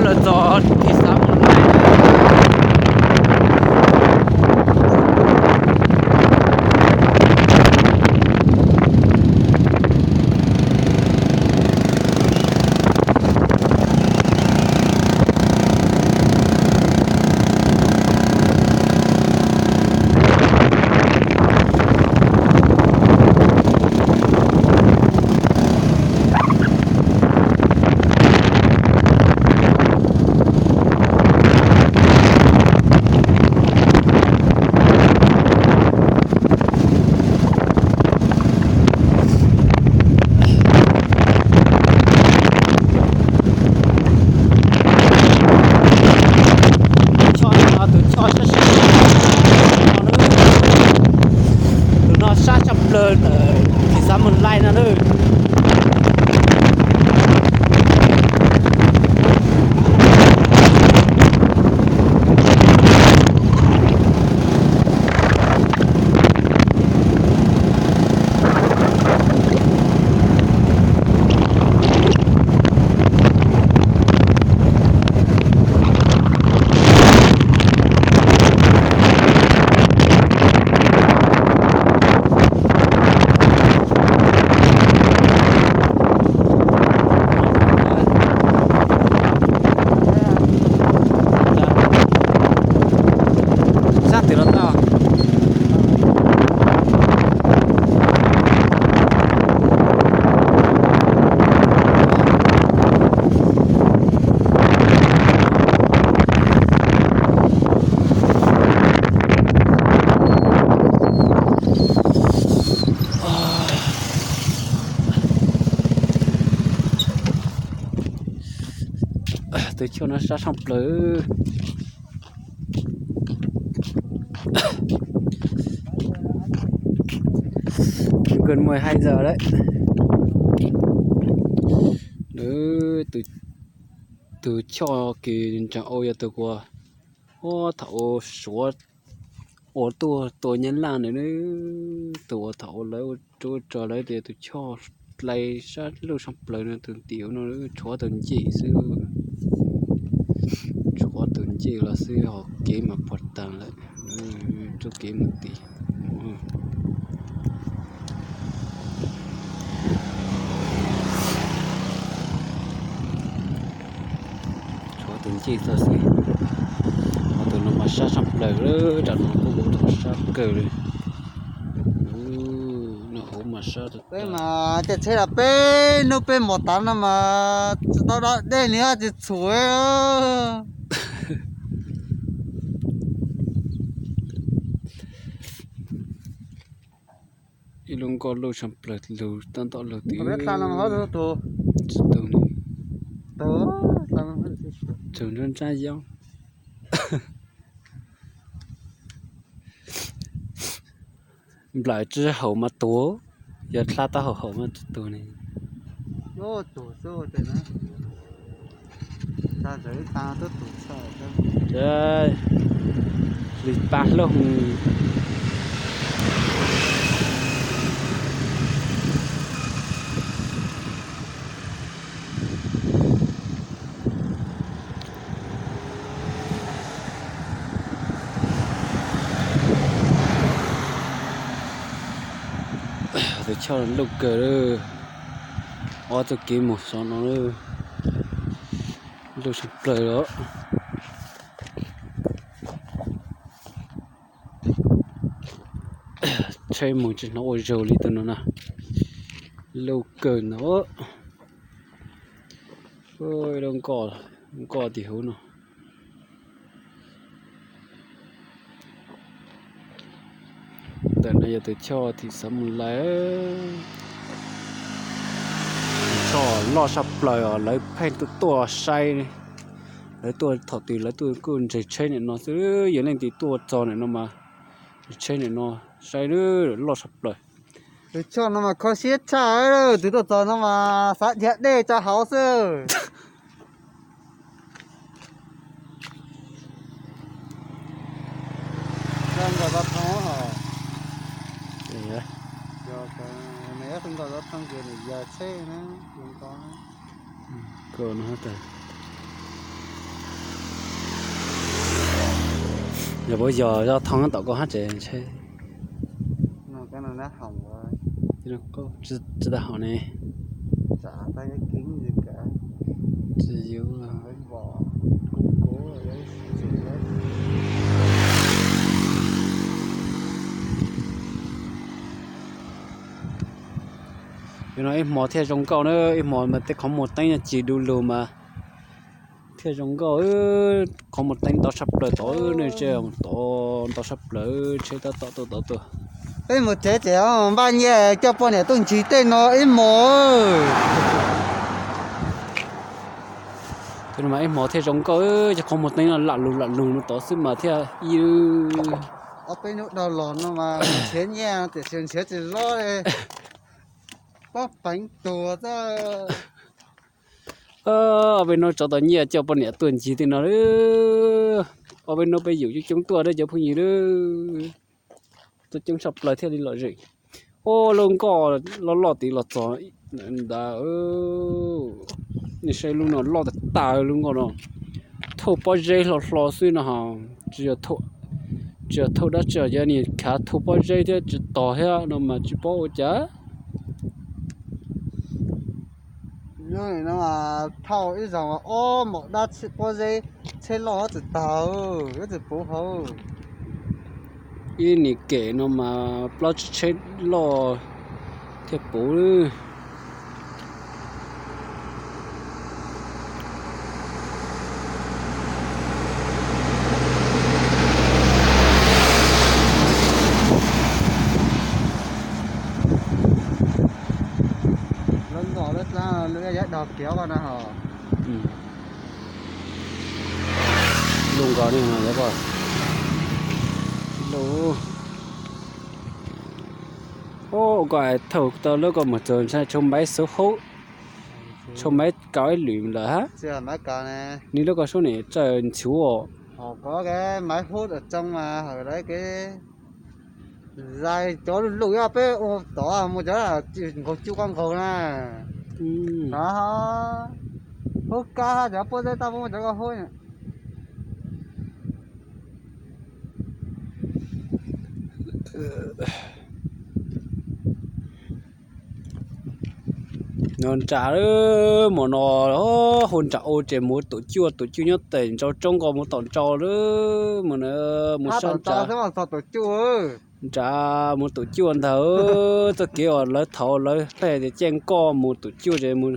plaws txog thim xav mus laij. Tus choj no tus choj sab sab, tus no sab tshaj plaws ntawm thim xav mus laij no na. Sab twg los tau. Tus choj no sab tshaj plaws. Tus kws muaj hais ntawd lawm. Tus choj kws ntseeg ua yog tus uas thaum ua Suav ua tuaj tua Nyab Laj ntawd, tus uas thaum ua lawv ua rau lawv tias tus choj dlai sab lub sab plaws no, tus ntim no tshuav tus ncej xwb. Tshuav tus ncej los xwb ho kev mas puag taag lawm, txoj kev mus tid. Tshuav tus ncej txog xwb. Ho tus no mas sab tshaj plaws, tam no kuj ua tau sab kawg li. Nws hauv mas sab tag. Peb mas caij tsheb los peb hnub peb mus tav no mas tsis tau da dej li, tsis txhum. Ib lub nkoj luj tshaj plaws lug tab tom lug tim. Tsis tu li. Tsaug nrab nrab yoob. Nplaim tsis haum mas tuag, yog dlha taub hau haum mas tsis tuag li. Li pa hlob. Tus choj luj kawg, ob txoj kev mus xov no luj tshaj plaws os. Tsheb mus tsis hnov ua zaug li tus no na. Luj kawg ntawd. Lub nkoj tim huv no. Ntawm no yog tus choj thim xav mus lais. Tus choj loj tshaj plaws os, lawv pheej tuaj tuaj saib. Lawv tuaj thaum twg lawv tuaj kuj ntseg tsheb nim no xwb, yog leej twg tuaj txog nim no mas ntseg tsheb nim no saib, loj tshaj plaws. Tus choj no mas kho siab tshaj, tus tuaj txog no mas xav dhia dej tso hauv xwb. Nkauj no tas. Puas yog zoj thoob tom koj hab tsev ntshe. Tsis tau haum ne. Tsis yuav. Yog no ib hmo thiaj zoo nkauj na, ib hmo mas tej qhov muag teeb no cig du lug mas thiaj zoo nkauj. Qhov muag teeb ntau tshaj plaws tod, nej saib tod ntau tshaj plaws, tsheb tab tom tuaj tod tuaj. Peb mus tsev ces npaj nyiaj coj poj niam tuaj ncig tej no ib hmos. Tus no mas ib hmos thiaj zoo nkauj, cov qhov muag teeb no lam lug lam lug no tod xwb mas thiaj ib. Ob peb hnub dhau los no mas nrhiav nyiaj tiam sis nrhiav tsis lob li. Pob peev tuag xwb. Ob peb hnub tsov tau nyiaj coj poj niam tuaj ncig tej no. Ob peb hnub peb yus coob coob tuaj na cov phooj ywg. Tuaj coob tshaj plaws thiaj li lom zem. Ua lub nkoj loj loj tid los txog ntawd. Nej saib lub no loj tas tas lub nkoj no. Thauj pob zeb hlo hlo xwb no. Tsis yog thauj dab tsi, yog nim khav thauj pob zeb thiab tsis tog thiab no mas tsis paub ua cas. Lub no thauj ib zaug ob mos dab tsi pob zeb, tsheb loj tsis tog, yuav tsis puv hauv. Ib nim kem no mas plaub tsib tsheb loj thiaj puv. Lub nkoj lub dlaab lub yab dog kiag no hos. Lub nkoj ni, lub, koj thauj tau lub koj mus txog ntshai tsau maiv xub haub, tsau maiv kaum ib lwm lawm hab. Nws lub koj sub nim txawj nchuav. Zais cov lug lug ib peb ua tod mus cov nkaug cuj koj nkaug na. Hub kab cov pob zeb tab muab cov koj hub. No nra, mus no hu nram u ces mus tom cuaj, tom cuaj nyob tes ntsau roob nkaus mus tom ntsau lawm, mus no mus sab nra. Nra mus tom cuaj ntag, txoj kev uas lawv thaud lawv hais tias caij nkoj mus tom cuaj ces mus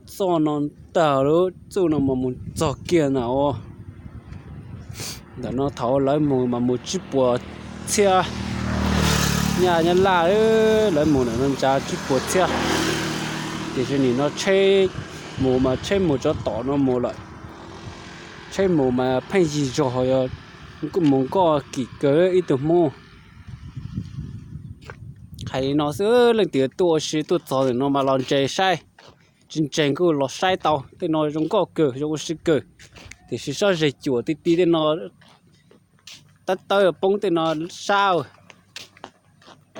txoj no ntag lawm, txoj no mas mus txog kiag na os. Ntawm no thaum lawv mus mas mus tsib puas txhiab, nyaj nyab laj lawv mus ntawm no nra tsib puas txhiab. Tiam sis nim no tsheb mus mas tsheb mus tsav tom no mus lawm. Tsheb mus mas pheej yig zog, mus nkoj kim kawg ib tug hmoob. Hais li no xwb, leej twg tuaj ua si tuaj txog ntawm no mas los ntses saib, tsis ntses kuj los saib tau. Tej no zoo nkauj kawg, zoo ua si kawg, tiam sis sab zeg cuam ti ti tej no tab tawb poob tej no sab.